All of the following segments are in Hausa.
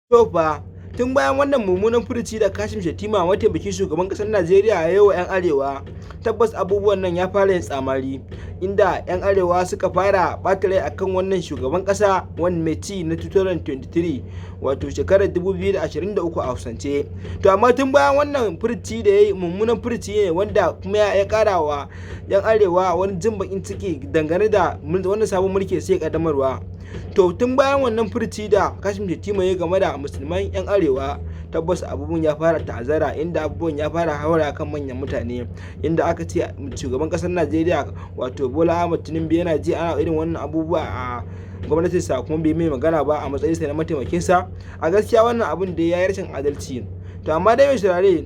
To fa, tun bayan wannan mummunan furuci da Kashim Shettima, mataimakin shugaban ƙasar Najeriya, ya yi wa 'yan Arewa, tabbas abubuwan nan ya fara yin tsamari, inda 'yan Arewa suka fara ɓata rai akan wannan shugaban ƙasa wani mai ci na 2023, wato shekarar 2023 a Hausance. To amma tun bayan wannan furuci da ya yi, mummunan furuci ne wanda kuma ya ƙara wa 'yan Arewa wani jin baƙin ciki dangane da wannan sabon mulki da suke ƙaddamarwa. To tun bayan wannan furuci da Kashim Shettima ya game da musulman 'yan Arewa, tabbas abubuwan ya fara ta'azzara, inda abubuwan ya fara haura kan manyan mutane, inda aka ce shugaban ƙasar Najeriya, wato Bola Ahmed Tinubu, yana ji ana irin wannan abubuwa a gwamnatinsa kuma bai mai magana ba a matsayinsa na mataimakinsa. A gaskiya wannan abun da ya yi rashin adalci. To amma dai, mai saurare,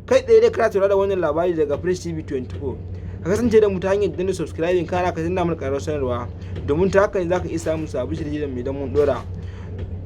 kai tsaye dai kana saurara da wannan labari daga Fresh TV 24. Ka kasance da mu ta hanyar danna subscribing, kana ka danna mana ƙararrawar sanarwa, domin ta haka ne za ka iya samun sabbin shirye-shiryen mu idan mun ɗora.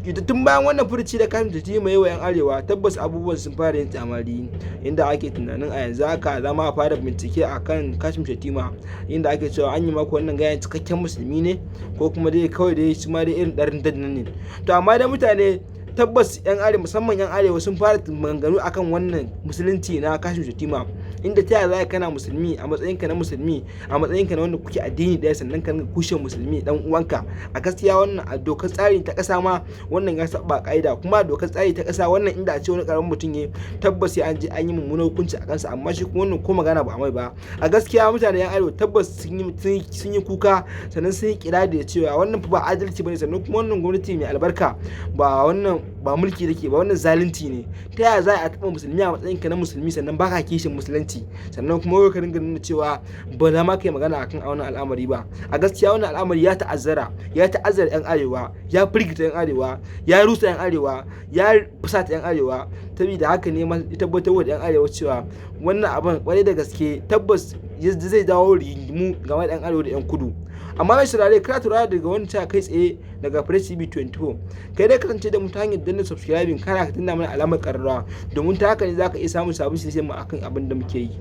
Ita tun bayan wannan furuci da Kashim Shettima yi wa 'yan Arewa, tabbas abubuwan sun fara yin tsamari, inda ake tunanin a yanzu haka za ma a fara bincike a kan Kashim Shettima, inda ake cewa an yi maka wannan gayan cikakken musulmi ne ko kuma dai kawai dai shi ma dai irin ɗarin nan ne. To amma dai mutane, tabbas 'yan Arewa, musamman 'yan Arewa, sun fara maganganu akan wannan musulunci na Kashim Shettima, inda ta yaya za kana musulmi, a matsayinka na musulmi, a matsayinka na wanda kuke addini ɗaya, sannan ka kushe musulmi dan uwanka? A gaskiya wannan a dokar tsari ta ƙasa ma wannan ya saba ƙa'ida. Kuma a dokar tsari ta ƙasa wannan, inda a ce wani ƙaramin mutum ne, tabbas sai an je an yi mummunan hukunci a kansa. Amma shi kuma wannan ko magana ba a mai ba. A gaskiya mutane 'yan Arewa tabbas sun yi kuka, sannan sun yi kira da cewa wannan fa ba adalci bane. Sannan kuma wannan gwamnati mai albarka, ba wannan ba mulki take ba, wannan zalunci ne. Ta yaya za a taɓa musulmi a matsayinka na musulmi, sannan baka kishin musulunci, sannan kuma wai ka dinga nuna cewa ba za ma kai magana akan wannan al'amari ba? A gaskiya wannan al'amari ya ta'azzara, ya ta'azzara 'yan Arewa, ya firgita 'yan Arewa, ya rusa 'yan Arewa, ya fusata 'yan Arewa. Saboda haka ne ma tabbatar da 'yan Arewa cewa wannan abin kwarai da gaske tabbas zai dawo rigingimu game da 'yan Arewa da 'yan Kudu. Amma mai saurare, kana tura daga wani ta kai tsaye daga Fresh TV 24. Kai dai kasance da mu ta hanyar danna subscribing, kana ka danna mana alamar ƙararrawa, domin ta haka ne zaka iya samun sabon shirye mu akan abin da muke yi.